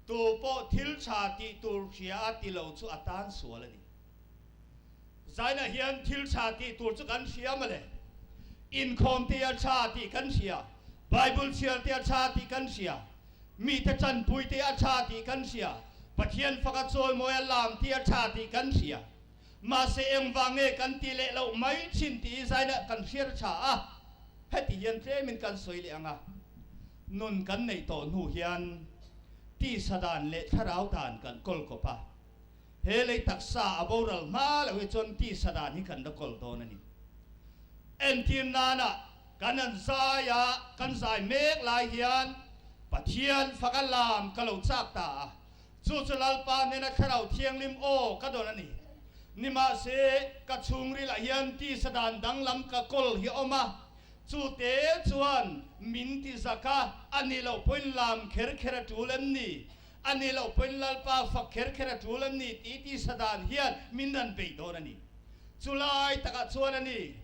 Tu pawh thil tha tih tur hria a ti lo chu a tan sual a ni. Zainah hian thil tha tih tur chu kan hria mawle. Inkhawm te a tha tih kan hria, Bible chhiar te a tha tih kan hria, mite chanpui te a tha tih kan hria, Pathian faka chawimawi a lam te a tha tih kan hria. Mahse engvang nge kan ti leh loh mai thin tih hi zainah kan hriat a tha a, heti hian tlemin kan sawi leh ang a, nun kan neih tawh hnu hian tisa dan leh thlarau dan kan kawl kawp a, he lei taksa a boral hma loh hi chuan tisa dan hi kan la kawl dawn a ni. Entir nana kan an zai a, kan zai mek lai hian Pathian faka lam ka lo chak ta a, Chu chu Lalpa hnena Thlarau Thianghlim aw ka dawn a ni. Nimahse, ka chhungrilah hian tisa dan danglam ka kawl hi a awm a, chu te chuan min ti zak a, a nih loh pawhin lam kher kher a tul em ni? A nih loh pawhin Lalpa fak kher kher a tul em ni? Tih tisa dan hian min rawn beih dawn a ni. Chu lai takah chuan a ni,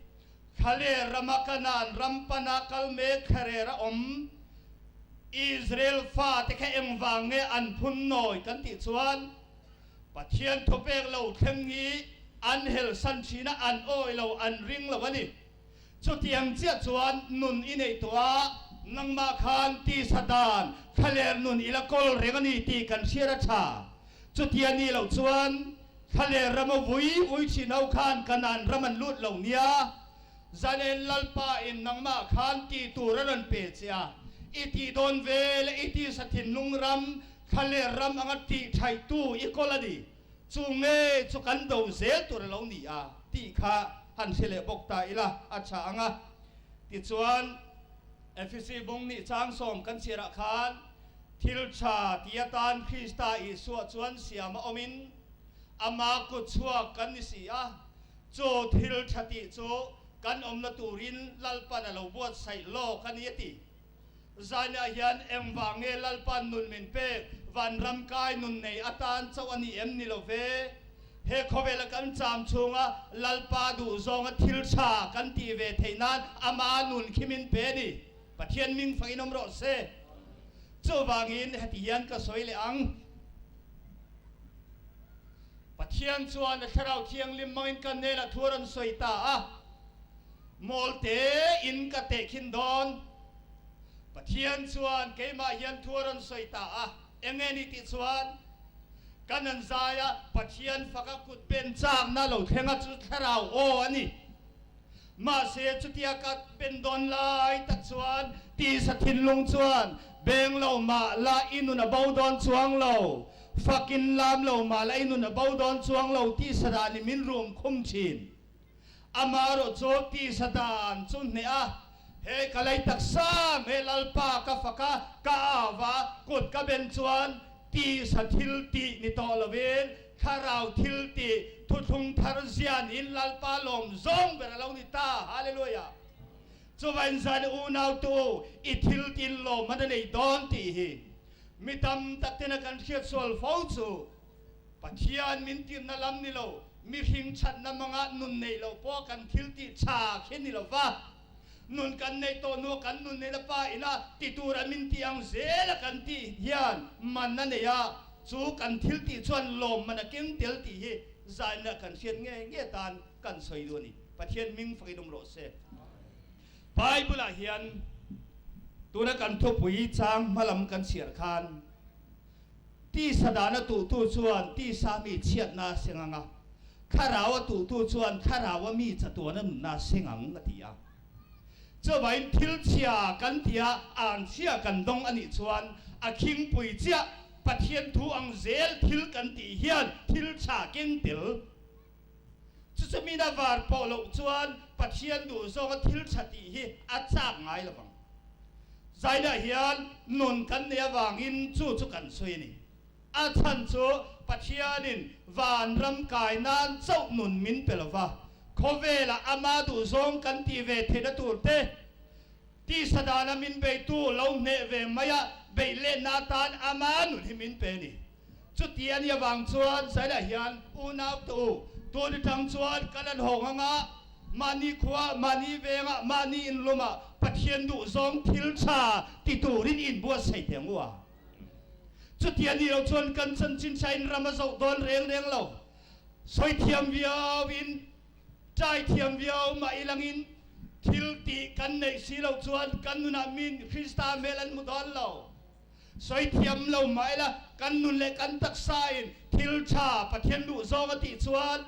Thlaler rama Kanaan ram pana kal mek thlaler a awm. Israel fate kha engvang nge an phun nawi kan tih chuan Pathian thupek lo thleng hi an helsan thin a, an awih lo, an ring lo a ni. Chutiang chiah chuan nun i neih tawh a, nangmah khan tisa dan thlaler nun i la kawl reng a ni tih kan hriat a tha. Chutia ni loh chuan Thlaler rama vui vui thin ho khan Kanaan ram an lut lo nia. Zalen Lalpa in nangmah khan tih tur a rawn pe che a, i tih dawn ve leh i tisa thinlung ram, thlaler ram anga tih thaihtu i kawl a ni. Chu nge chu kan do zel tur a lo ni a tih kha han hre leh bawk ta ila a tha ang a. Tichuan, Efesi bung nih chang sawm kan chhiarah khan, Thil tha ti atan Krista Isua chuan siam a awmin ama kut chhuak kan ni si a, chu thil tha tih chu kan awmna turin Lalpan a lo buatsaih lawk a ni a ti. Zainah hian engvang nge Lalpan nun min pek vanram kai nun nei atan chauh a ni em ni lo ve? He khawvela kan cham chhunga Lalpa duhzawnga thil tha kan tih ve theih nan ama nun khi min pe a ni. Pathian ming fangin awm rawh se. Chuvangin heti hian ka sawi leh ang. Pathian chuan a Thlarau Thianghlim mangin ka hnenah thu a rawn sawi ta a, Mawl tein ka tehkhin dawn. Pathian chuan keimah hian thu a rawn sawi ta a, eng nge ni tih chuan, Kan an zai a, Pathian faka kut ben chakna lo thleng a, chu Thlarau aw a ni. Mahse, chutia ka pen dawn lai tak chuan tisa thinlung chuan beng lo mah la i nun a bo dawn chuang lo, fakin lam lo mah la i nun a bo dawn chuang lo tisa dan in min rum khum thin. Amaherawh chu tisa dan chu hneh a, he ka lei taksa he Lalpa ka fak a, ka au a, kut ka ben chuan tisa thil tih ni tawh lovin Thlarau thil tih thuthlung thar zian in Lalpa lawm zawng ber a lo ni ta. Hallelujah! Chuvain zan unau tu i thil tin lawm man a nei dawn tih hi mi tam tak tena kan hriat sual fo chu Pathian min tirna lam ni lo, mihring thatna mangah nun neih loh pawh kan thil tih tha khi ni lo va, nun kan neih tawh hnuah kan nun neihna pa ina ti tura min tih ang zela kan tih hian man a nei a, chu kan thil tih chuan lawmman a keng tel tih hi zaina kan hriat nge nge tan kan sawi duh a ni. Pathian hming fakin awm rawh se. Bible-ah hian tuna kan thupui chang hmalam kan chhiar khan tisa dana tuhtu chuan tisa mi chhiatna a seng ang a, thlarau a tuhtu chuan thlarau a mi chatuana nunna a seng ang a ti a. Chuvain thil chhia kan ti a, an chhia kan dawng a nih chuan a khingpui chiah Pathian thu ang zel thil kan tih hian thil tha keng tel. Chu chu mina var pawh loh chuan Pathian duh zawnga thil tha tih hi a chak ngai lo vang. Zainah hian nun kan nei avangin chu chu kan sawi a ni. A chhan chu Pathianin vanram kai nan chauh nun min pe lo va, khawvelah ama duh zawng kan tih ve theihna tur te, tisa dana min beitu lo hneh ve maia beih letna atan ama nun hi min pe a ni. Chuti a nih avang chuan Zainah hian unau te u, tun atang chuan kan an hawng anga mahni khua, mahni vengah, mahni inlumah Pathian duh zawng thil tha ti turin inbuatsaih teh ang u a. Chuti a nih loh chuan kan chanchin hrain ram a zoh dawn reng reng lo. Sawi thiam viau in, ṭai thiam viau mah ilangin thil tih kan neih si loh chuan kan nunah min Krista hmel an hmu dawn lo. Sawi thiam lo mah ila kan nun leh kan taksa in thil ṭha Pathian duh zawng a tih chuan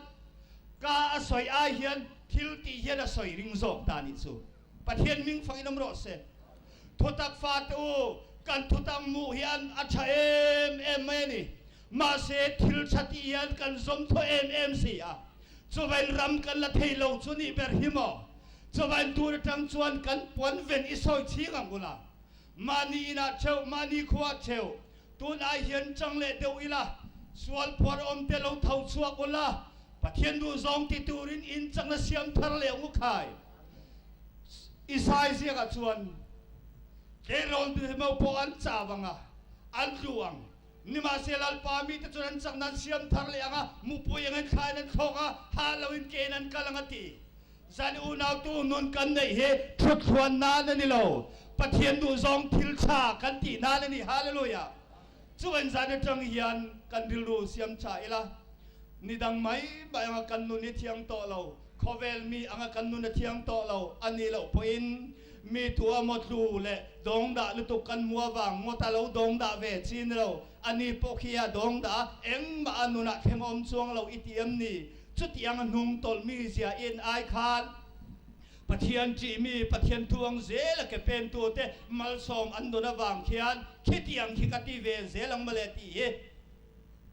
ka a sawi ai hian thil tih hian a sawi ring zawk ta nih chu. Pathian hming fang in awm rawh se. Thutak fate u, kan thutak hmuh hian a tha em em mai a ni. Mahse, thil tha tih hian kan zawm thaw em em si a. Chuvain ram kan la thei lo chu nih ber hi maw? Chuvain tur atang chuan kan puan ven i sawi chhing ang ula. Mahni inah theuh, mahni khuaah theuh, tun ai hian chang leh deuh ila, sual phuar awm te lo tho chhuak ula, Pathian duhzawng ti turin in chakna siam thar leh ang u khai. Isai ziakah chuan, Tleirawl duhimau pawh an chau ang a, an tlu ang. Nimahse Lalpa mite chuan an chakna an siam thar leh ang a, mupui angin thlain an thlawk a, hah loin kein an kal ang a ti. Zan unautu nun kan neih hi thuthluan nan a ni lo, Pathian duhzawng thil tha kan tih nan a ni. Hallelujah! Chuan zan atang hian kan rilru siam tha ila, ni dang mai mai anga kan nun hi thiang tawh lo, khawvel mi anga kan nun a thiang tawh lo a nih loh pawhin mi tu emaw tlu leh dawng dah lutuk kan hmu avang ngawt a lo dawng dah ve chi ni lo, a ni pawh khi a dawng dah a, engmah a nunah thleng awm chuang lo i ti em ni? Chutiang a hnung tawlh mi zia in ai khan Pathian ṭih mi, Pathian tuang zel a ke pentute malsawm an dawn avang khian khitiang khi ka ti ve zel ang mawle tih hi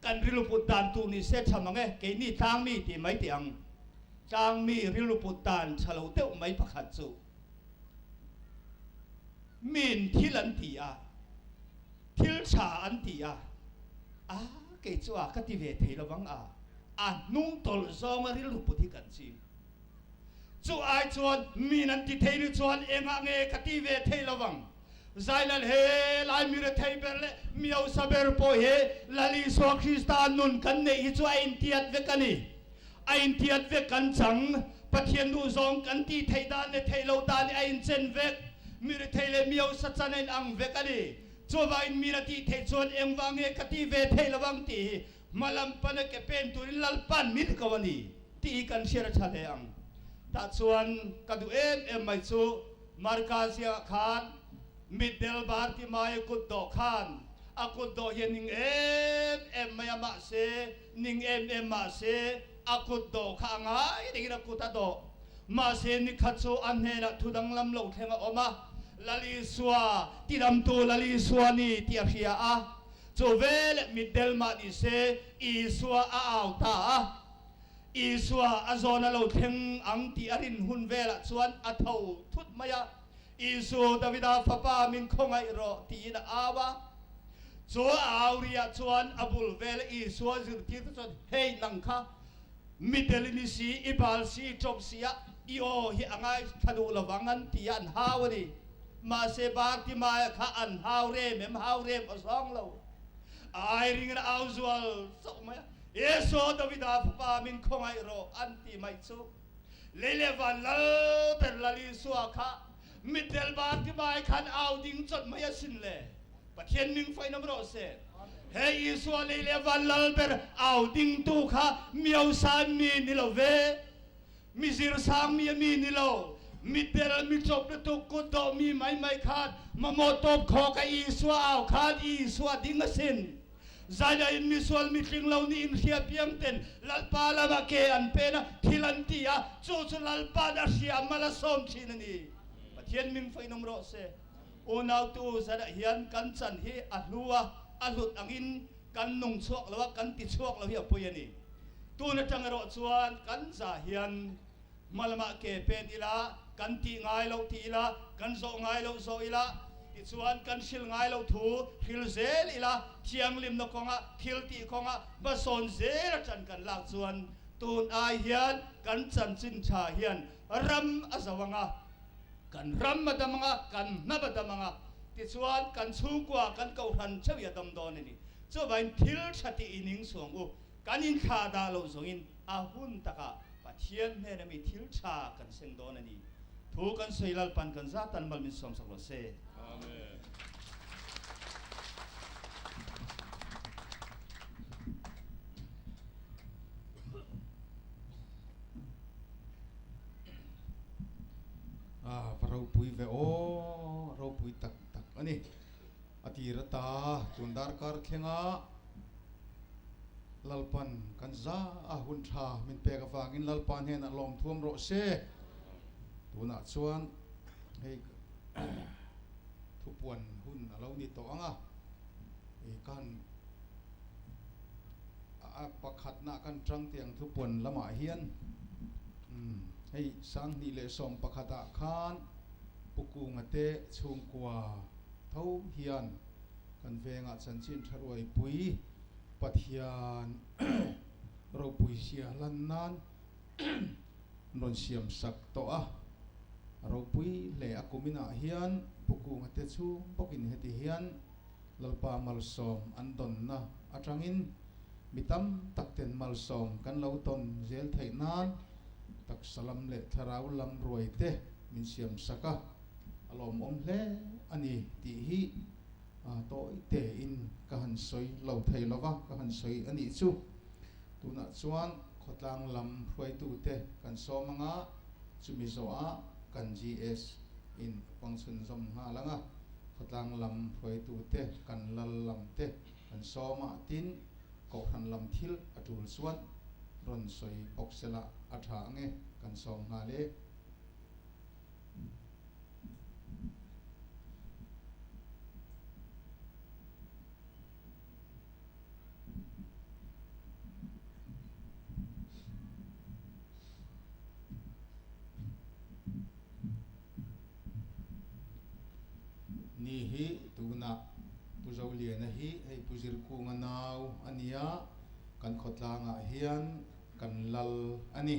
kan rilru put dan tur ni se tha mang e, keini tlang mi tih mai tih ang. Tlang mi rilru put dan tha lo deuh mai pakhat chu min thil an ti a, thil tha an ti a, a kei chu a ka ti ve thei lovang a, a hnung tawlh zawnga rilru put hi kan ching. Chu ai chuan min an ti thei ni chuan engah nge ka ti ve thei lo vang? Zailal he lai mi rethei ber leh mi hausa ber pawh hi Lal Isua Krista nun kan neih hi chu a intiat vek a ni. A intiat vek kan chang. Pathian duhzawng kan tih theih dan leh theih loh dan hi a inchen vek. Mi rethei leh mi hausa chan a inang vek a ni. Chuvangin min a tih theih chuan engvang nge ka ti ve thei lo vang tih hi Hmalam pana ke pen turin Lalpan min ko a ni tih hi kan hriat a tha hle ang. Tah chuan ka duh em em mai chu Marka ziakah khan mitdel Bartimaia kut dawh khan a kut dawh hi a ning em em mai a mahse ning em em mahse a kut dawh kha a ngai rengin a kut a dawh. Mahse nikhat chu a hnenah thu danglam lo thleng a awm a, Lal Isua, tidamtu Lal Isua ni tih a hria a. Chu veleh mitdel mah ni se, Isua a au ta a. Isua a zawn a lo thleng ang tih a rin hun velah chuan a tho thut mai a, Isu, Davida fapa, min khawngaih rawh, tiin a au a. Chu a au riah chuan a bul vela Isua zirtirte chuan, Hei nang kha, mitdel i ni si, i bal si, i ṭawp si a, i aw hi a ngaithla duh lovang an ti a, an hau a ni. Mahse Bartimaia kha an hau rem em? Hau rem a zawng lo. A ai ringin a au zual chauh mai a, Jesuh, Davida fapa, min khawngaih rawh, an ti mai chu. Lei leh van lal ber Lal Isua kha mitdel Bartimai khan au ding chawt mai asin le. Pathian ming fain awm rawh se. He Isua lei leh van lal ber au dingtu kha miosa mi ni lo ve. Mi zirsang mi a mi ni lo, mitdel mi cawp lutuk kutdawh mi maimai khan mamawh tawp khawk a Isua au khan Isua ding a sin. Zaina in misual mitling lo nih in hria piang ten Lalpa lamah ke an pen a, thil an ti a, chu chu Lalpa'n a hria mal a sawm thin a ni. Pathian ming fain awm rawh se. Unau tu zanah hian kan chan hi a hlu a, a hlut angin Kan nung chhuak lo a, kan ti chhuak lo hi a pui a ni. Tun atang erawh chuan kan za hian hma lamah ke pen ila, kan tih ngai loh tih ila, kan zawh ngai loh zawh ila, tichuan kan hril ngai loh thu hril zel ila, thianghlimna kawnga thil tih kawnga hmasawn zel atan kan lak chuan tun ai hian kan chanchin tha hian ram a zo ang a. Kan ram a dam anga, kan hnam a dam anga, tichuan kan chhungkua, kan kohhran theuh hi a dam dawn a ni. Chuvangin thil tha tih i ning suang u, kan inthlah dah loh zawngin a hun takah Pathian hnena mi thil tha kan seng dawn a ni. Thu kan sawi Lalpan kan zat tan mal min sawmsak lo se. Amen. va ropui ve aw, ropui tak tak a ni. A tir ata tun darkar thlenga Lalpan kan za a hun tha min pek avangin Lalpa hnenah lawm thuam rawh se. Tunah chuan hei thupuan hun a lo ni tawh ang a, ka han a pakhatna kan tang tih ang thupuan lamah hian hei 2011 ah khan Pu Kunga te chhungkua tho hian kan vengah chanchin tha ruaipui Pathian ropui zia lan nan rawn siam sak tawh a, a ropui hle a kuminah hian Pu Kunga te chhung bawkin heti hian Lalpa malsawm an dawnna atangin mi tam tak ten malsawm kan lo tawn zel theih nan taksa lam leh thlarau lam ruai te min siam sak a, a lawmawm hle a ni tih hi tawi tein ka han sawi lo thei lo va, ka han sawi a nih chu. Tunah chuan khawtlang lam hruaitute kan sawm anga chumi zawhah kan GS in a pang chhunzawm nghal anga khawtlang lam hruaitute kan lal lam te kan sawm a, tin kohhran lam thil a tul chuan rawn sawi bawk sela a tha ange kan sawm nghal e. Ni hi tunah Pu Zoliana hi hei Pu Zirkunga nau a nia, kan khawtlangah hian kan lal a ni.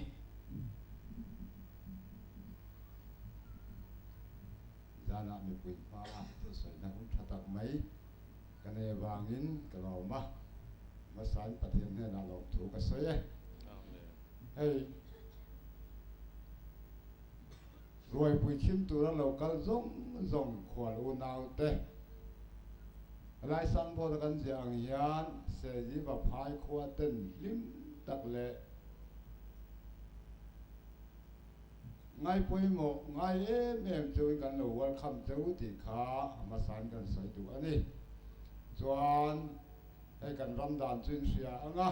Zanah mipui hmaa thilsawina hun tha tak mai Ka nei vangin ka lawm a, hmasain Pathian hnenah lawmthu ka sawi e. Hei ruaipui chhim tura lo kal zawng zawng khual unaute, helai signboard a kan ziah ang hian Seziva phai khua ten hlim tak leh Ngai pawimawh ngai em em chuin kan lo welcome che u tih kha a hmasain kan sawi duh a ni. Chuan hei kan ram dan chu in hria ang a,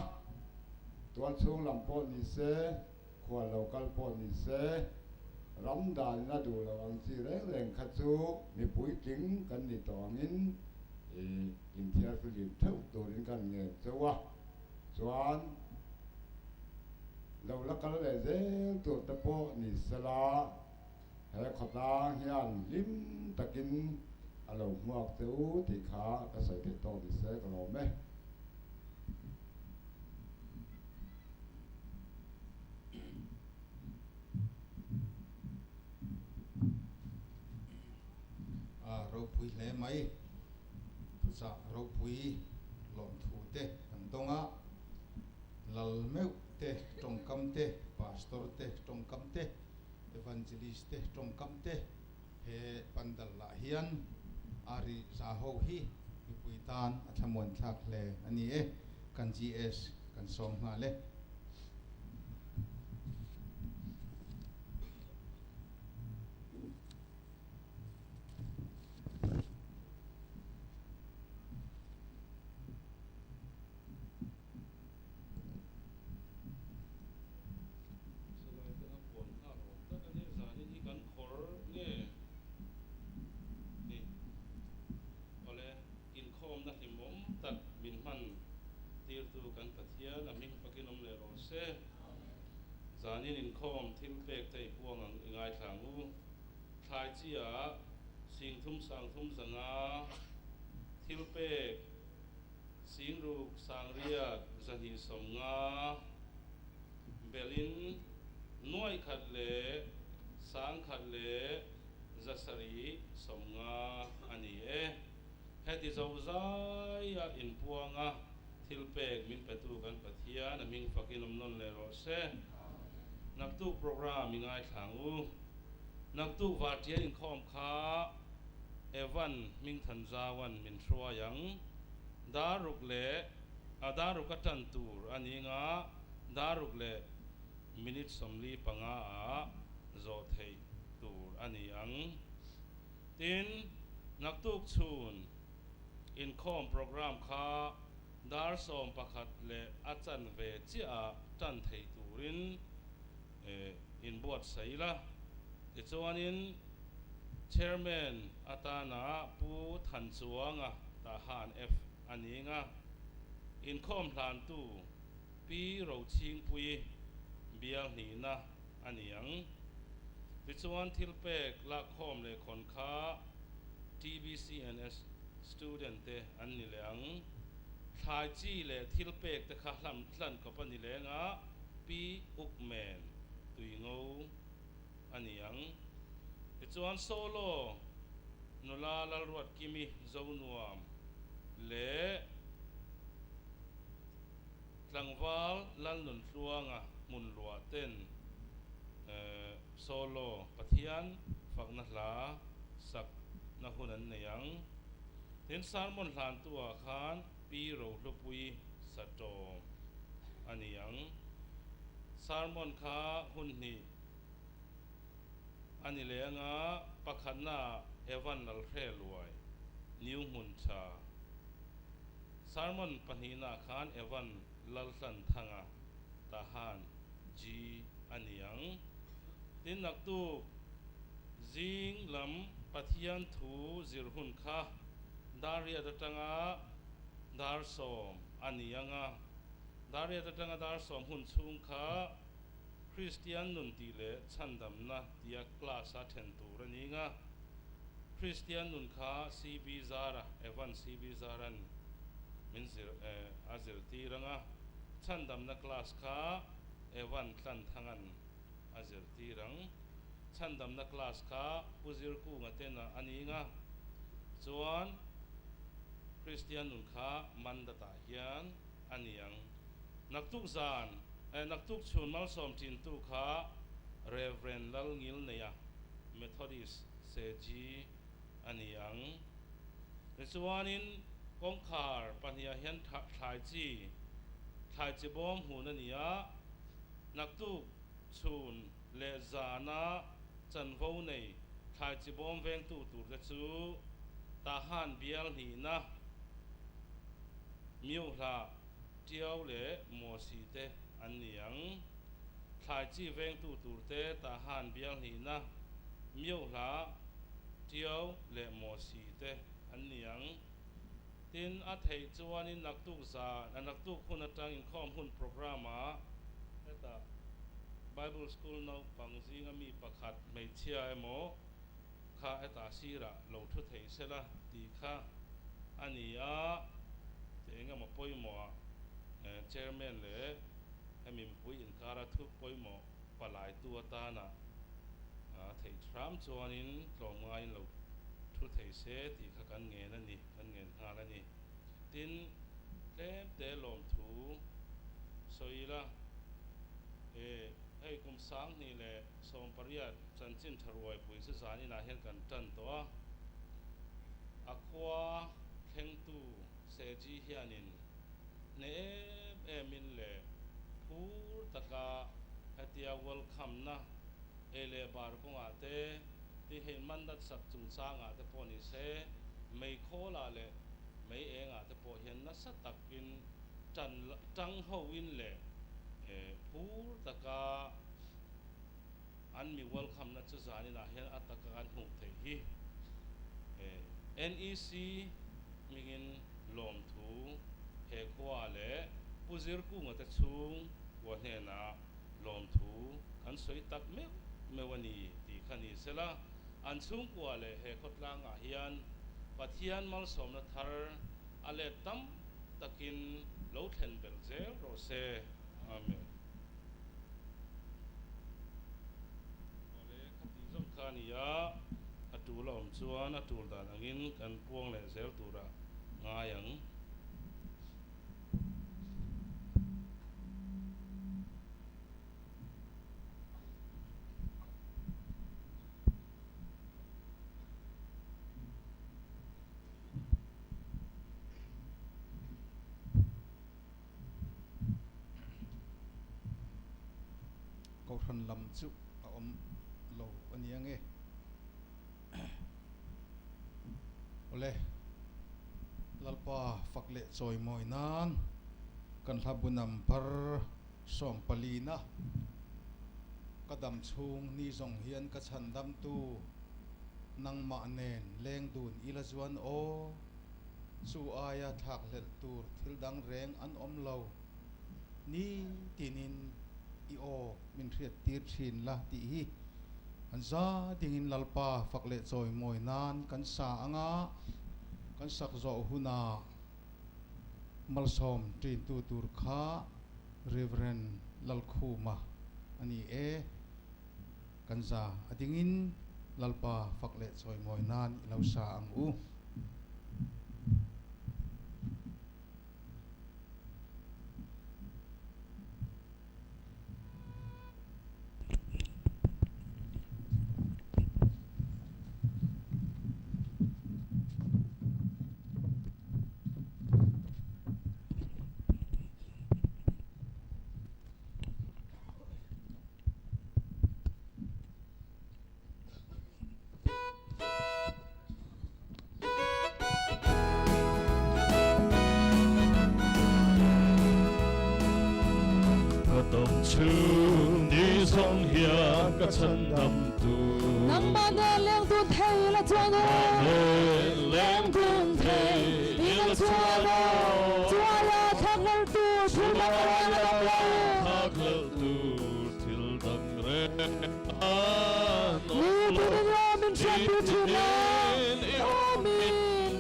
tual chhung lam pawh ni se, khual lo kal pawh ni se, ram danin a duh loh ang chi reng reng kha chu mipui tling kan ni tawh angin i inthiarfihlim theuh turin kan ngen cheu a. Chuan lo la kal leh zel tur te pawh ni sela, he khawtlang hian hlim takin a lo hmuak che u tih kha ka sawi theih tawk ni se ka lawm e. A ropui hle mai. Thuchah ropui lawmthu te kan dawng a, lal meuh te tawngkam te, pastor te tawngkam te, evangelist te tawngkam te he pandal lah hian a ri za ho hi mipui tan a thlamuan thlak hle a ni e, kan GS kan sawm nghal e. Salai te a puan nghak awm tak a ni. Zanin hi kan khawr nge ni? Awle, inkhawmna hlimawm tak min hman tirtu kan Pathian a hming fakin awm leh rawh se. Zanin inkhawm thil pek te i puang ang i ngaithla ang u. Thlai chiah singthum sangthum zanga thil pek singruk sangriat zahnih sawmnga belin nuaih khat leh sangkhat leh zasarih sawmnga a ni e. Heti zozaia inpuanga thil pek min petu kan Pathian a hming fakin awm nawn leh rawh se. Naktuk program i ngaithla ang u. Naktuk Vartian inkhawm kha Evan Hmingthanzauan min hruai ang. Daruk leh a daruk a tan tur a ni nga, daruk leh minute 45 ah zawh theih tur a. a ni ang. Tin, naktuk chhun inkhawm programme kha dar 11 leh a chanve chiah ah tan thei turin inbuatsaih la. Tichuanin Chairman atana Pu Thanchuanga Tahan F a ni nga, inkhawm hlantu Pi Rochhingpuii bial hnihna a ni ang. Tichuan thilpek lakkhawm leh khawn kha TBCNS student te an ni leh ang. Thlai chi leh thilpek te kha hlam hlan kawp a ni leng a, Pi Ukmen tuingo a ni ang. Tichuan solo nula Lalruatkimi Zonuam leh Tlangval Lalnunhluanga hmun luah ten solo Pathian fakna hla sak na hun an nei ang. Tin sermon hlantu ah khan Pi Rohlupui Satawm a ni ang. Sermon kha hun hnih a ni leh anga pakhatna ah Evan Lalhreluai, New Hmuntha. Sermon pahnihna khan Evan Lalhlanthanga Tahan G a ni ang. Tin naktuk zing lam Pathian thu zir hun kha dar riat atanga dar 10 a ni ang a, dar riat atanga dar 10 hun chhung kha Kristian nun tih leh chhandamna tia class a then tur a ni nga. Kristian nun kha CB Zara, Evan CB Zaran min zir a zirtir ang a, chhandamna class kha Evan Tlanthangan a zirtir ang. Chhandamna class kha Pu Zirkunga ten a ni nga, chuan Kristian nun kha Mandatah hian a ni ang. Naktuk zan, naktuk chhun malsawm thintu kha Rev. Lalngilneia, Methodist Seji a ni ang. Tichuanin kawngkhar pahniha hian thlai chi, thlai chi bawm hun a ni a, naktuk chhun leh zana chanvo nei thlai chi bawm vengtu turte chu Tahan bial hnihna Miuhla Tiau leh Mawsi te an ni ang. Thlai chi vengtu turte Tahan bial hnihna Miuhla Tiau leh Mawsi te an ni ang. Tin, a theih chuanin naktuk zan, a naktuk hun atang inkhawm hun programme-ah hetah Bible School naupang zinga mi pakhat hmeichhia emaw kha hetah sirah lo thu thei sela tih kha a ni a, ti eng emaw pawimawhah Chairman leh hemi mipui inkara thu pawimawh palaitu atana theih hram chuanin tlawmngaiin lo thu thei se tih kha kan ngen a ni, kan ngen nghal a ni. Tin, tlemte lawmthu sawi ila, hei kum 2018 chanchin tha ruai pui chu zan inah hian kan tan tawh a, a khua thlengtu Seji hianin hneh em emin leh phur taka hetia welcome na ei leh bar kawngah te ti hei mandat sak chungchangah te pawh ni se mei khawlah leh mei engah te pawh hian nasa takin tan tang hoin leh phur taka an mi welcome na chu zaninah hian a taka kan hmuh theih hi NEC hmingin lawmthu he khua leh Pu Zirkunga te chhung kua hnenah lawmthu kan sawi tak meuh meuh a ni tih kha ni sela, an chhungkua leh he khawtlangah hian Pathian malsawmna thar a let tam takin lo thlen belh zel rawh se. Amen. Awle, kha tih zawng kha a ni a, a tul a awm chuan a tul dan angin kan puang leh zel tura ngai ang. Kohhran lam chu a awm lo a ni ange. Awle, Lalpa fak leh chawimawi nan kan hla bu number sawmpalina ka dam chhung ni zawng hian ka chhandamtu nangmah nen leng dun ila chuan aw, chu aia thlakhlelh tur thil dang reng an awm lo ni tinin i aw min hriat tir thin la tih hi an za dingin Lalpa fak leh chawimawi nan kan sa anga kan sak zawh hunah malsawm ṭintu tur kha Rev. Lalkhuma a ni e. Kan za a dingin Lalpa fak leh chawimawi nan i lo sa ang u. Ka dam chhung ni zawng hian ka chhandam tu. Nangmah nen leng dun thei la chuan aw. Nangmah nen leng dun thei ila chuan aw. Chuaia thlakhlelh tur thil dang reng a awm lo. Thlakhlelh tur thil dang reng a awm lo. Ni tinin i aw min hriattir thin la. I aw min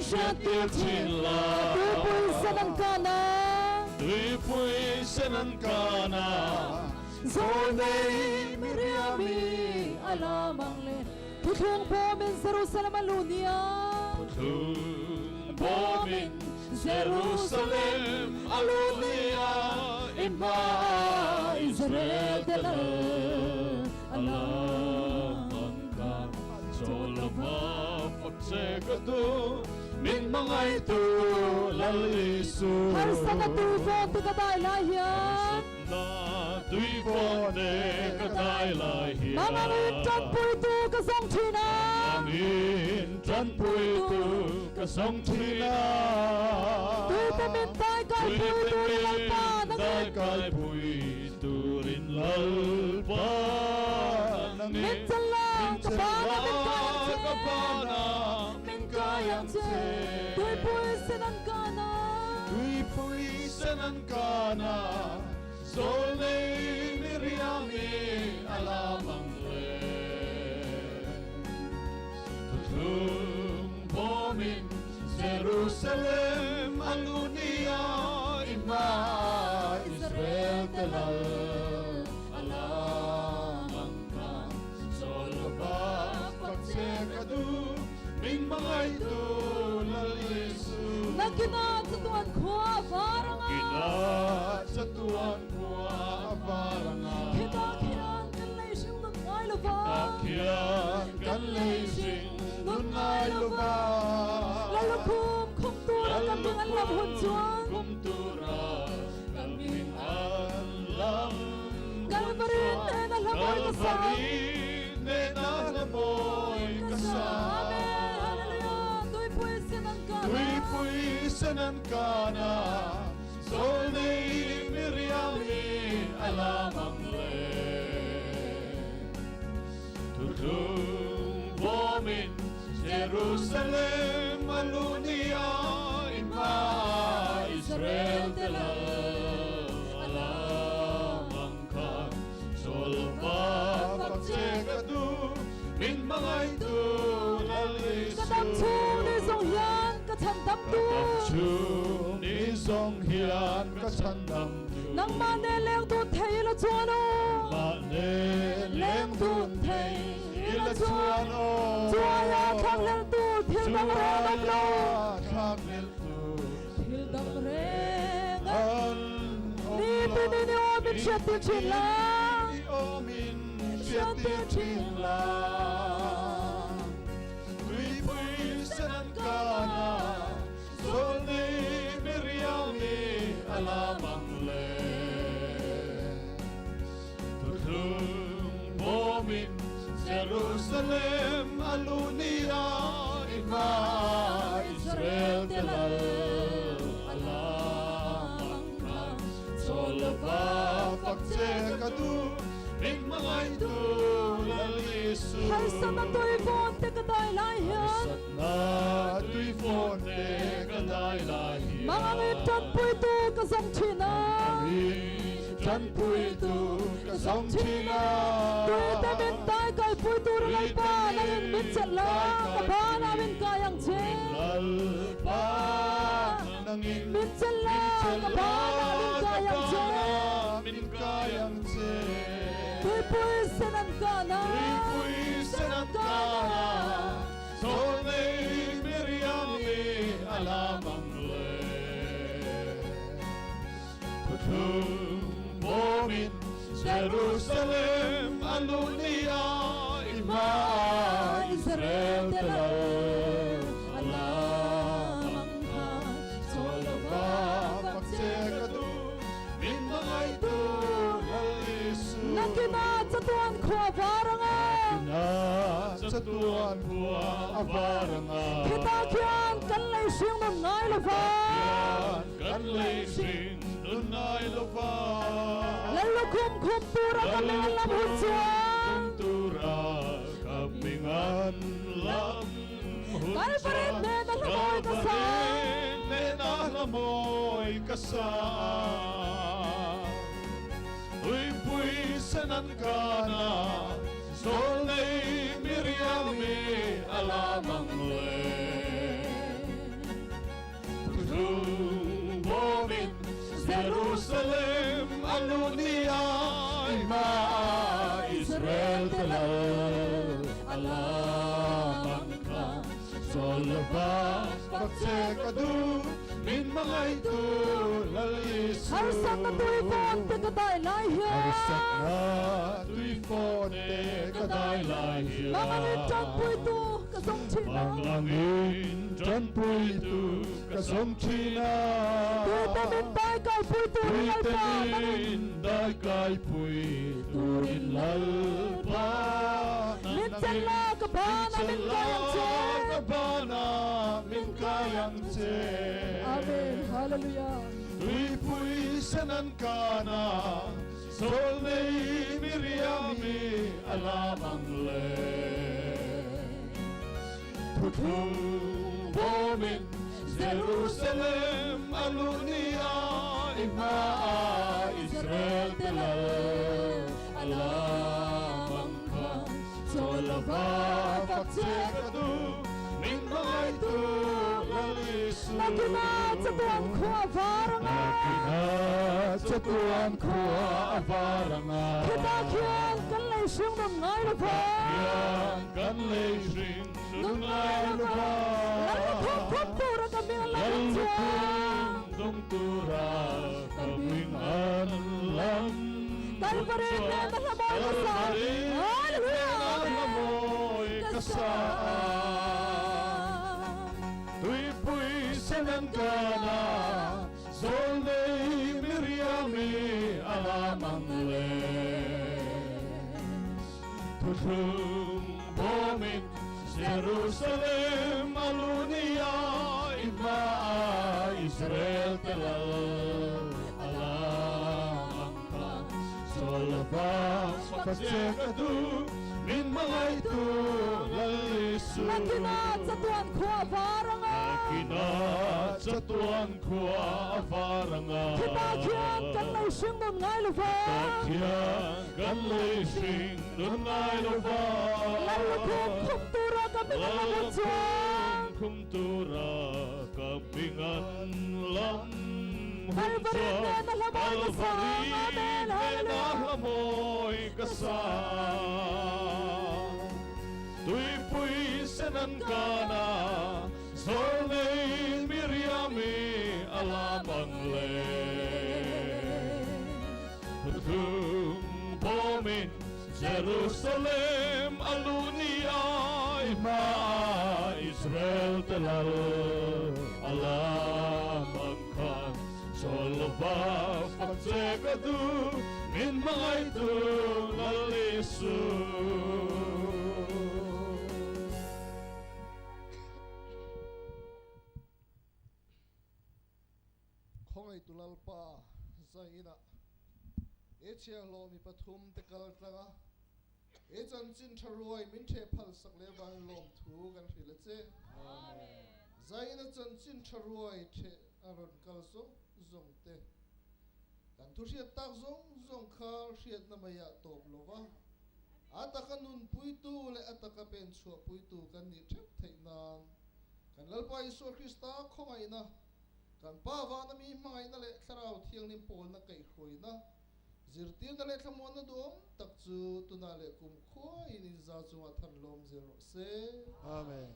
hriattir thin la. Tuipui sen an kan a. Tuipui sen an kan a. Zawlnei Miriami a lam ang le. Thuthlung bawmin Jerusalem a luh nia. Thuthlung bawmin Jerusalem a luh nia. I hmaah Israel te lal a lam ang ka. Chawl lova fak che ka duh, min hmangaihtu Lal Isu. Harsatna tuivawn te ka dai lai hian. Na tuivawn te ka dai lai hian. Nangangin tanpuitu ka zawng thin a. Nangangin tanpuitu ka zawng thin a. Tuite min dai kaipui turin Lalpa nangin. Dai kaipui turin Lalpa nangin. Min chelh la ka bana min kai ang che. Ka bana min kai ang che. Tuipui sen an kan a. Tuipui sen an kan a. Zawlnei Miriami a lam ang le. Thuthlung bawmin Jerusalem a luh nia i hmaah Israel te lal a lam ang ka. Zawl lova fak che ka duh min hmangaihtu Lal Isu. Nakinah chatuan khua a var ang a. Nakinah chatuan khua a var ang a. Khitah khian kan lei hring nun ngai lo va. Khitah khian kan lei hring nun ngai lo va. Lallukhum khum tura kan min an lam hun chuan. Lallukhum khum tura kan min an lam hun chuan. Kalvari hnena hla mawi ka sa. Kalvari hnena hla mawi ka sa. Amen. Hallelujah. Tuipui sen an kan a. Tuipui sen an kan a. Zawlnei Miriami a lam ang le. Thuthlung bawmin Jerusalem a luh nia i hmaah Israel te lal a lam ang khan. Zawlva fak che ka duh min hmangaihtu Lal Isu. Ka dam chhung ni zawng hian ka chhan dam tu. Ka dam chhung ni zawng hian ka chhan dam tu. Nangmah nen leng dun thei ila chuan aw. Nangmah nen leng dun thei ila chuan aw. Chuaia thlakhlelh tur thil dang reng awm lo. Chuaia thlakhlelh tur thil dang reng an awm lo. Ni tinin i awm in hriattir thin la. Ni tinin i awm in hriattir thin la. Tuipui sen an kan a, Zawlnei Miriami a lam ang le. Thuthlung bawmin Jerusalem a luh nia i hmaah. Israel te lal a lam ang kha. Chawl lova fak che ka duh, min hmangaihtu Lal Isu. Harsatna tui fawn te ka dai lai hian. Harsatna tui fawn te ka dai lai hian. Mangangin tanpuitu ka zawng thin a. Mangangin tanpuitu ka zawng thin a. Tuite min tai kalpui tur Lalpa nangin min chelh la, ka banah min kai ang che. Lalpa nangin min chelh la, ka banah min kai ang che. Min kai ang che. Tuipui sen an kan a. Tuipui sen an kan a. Zawlnei Miriami a lam ang le. Thuthlung bawmin Jerusalem a luh ni a, i hmaah Israel te lal a lam ang kha. Chawl lova fak che ka duh, min hmangaihtu Lal Isu. Nakinah chatuan khua var ang a. Nakinah chatuan khua a var ang a. Khitah khian kan lei hring nun ngai lo va. Khian kan lei hring nun ngai lo va. Lal lukhum khum tura ka ming an lam hun chuan. Lal lukhum khum tura ka ming an lam hun chuan. Kalvari hnena hla mawi ka sa. Kalvari hnena hla mawi ka sa. Tuipui sen an kan a, Zawlnei Miriami a lam ang le. Thuthung bawmin Jerusalem a luh ni a, i hmaah Israel te lal a lam ang kha. Zawl lova fak che ka duh, min hmangaihtu Lal Isu. Harsatna tui fawn te ka dai lai hian. Harsatna tui fawn te ka dai lai hian. Manganin tanpuitu ka zawng thin a. Manganin tanpuitu ka zawng thin a. Tuite min dai kaipui turin Lalpa. Tuite min dai kaipui turin Lalpa. Min chelh la ka ban a min kai ang che. Min chelh la ka ban a min kai ang che. Amen. Hallelujah. Tuipui sen an kan a, Zawlnei Miriami a lam ang le. Thuthlung bawmin Jerusalem a luh ni a, i hmaah Israel te lal a lam ang kha. Chawl lova fak che ka duh, min hmangaihtu Lal Isu. Nakina chatuan khua a var ang a. Nakina chatuan khua a var ang a. Khitah khian kan lei hring nun ngai lo va. Khitah khian kan lei hring nun ngai lo va. Lal lukhum khum tura ka hming an lam hun chuan. Lal lukhum dawng tura ka hming an lam hun chuan. Kalvari hnena hla mawi ka sa. Kalvari Hallelujah. hnena hla mawi ka sa. Tuipui sen an kan a, Zawlnei Miriami a lam ang le. Thuthlung bawmin Jerusalem a lu ni a, i hmaah Israel te lal a lam ang kha. Chawl lova fak che ka duh, min hmangaihtu Lal Isu. Nakina chatuan khua a var ang a. Nakina chatuan khua a var ang a. Khitah khian kan lei hring nun ngai lo va. Khitah khian kan lei hring nun ngai lo va. Lal lukhum khum tura ka hming an lam hun chuan. Lal lukhum khum tura ka hming an lam hun chuan. Kalvari hnena hla mawi ka sa. Amen. Kalvari hnena Hallelujah. hla mawi ka sa. Tuipui sen an kan a, Zawlnei Miriami a lam ang le. Thuthlung bawmin Jerusalem a luh ni a, i hmaah Israel te lal a lam ang khan. Chawl lova fak che ka duh, min hmangaihtu Lal Isu. Khawngaihtu Lalpa zainah e chhiahhlawh mi pathum te kal tlang a, e chanchin tha ruai min theh phal sak leh avangin lawmthu kan hrilh a che. Zaina chanchin tha ruai theh a rawn kal zawng zawng te, kan thu hriat tak zawng zawng kha hriatna maiah tawp lo va, a taka nunpuitu leh a taka pen chhuahpuitu kan nih theuh theih nan kan Lalpa Isua Krista khawngaihna, Kan Pa vana mi hmangaihna leh Thlarau Thianghlim pawlna kaihhruaina, zirtirna leh thlamuanna duhawm tak chu tunah leh kum khuaiin inza chungah than lawm zel rawh se. Amen.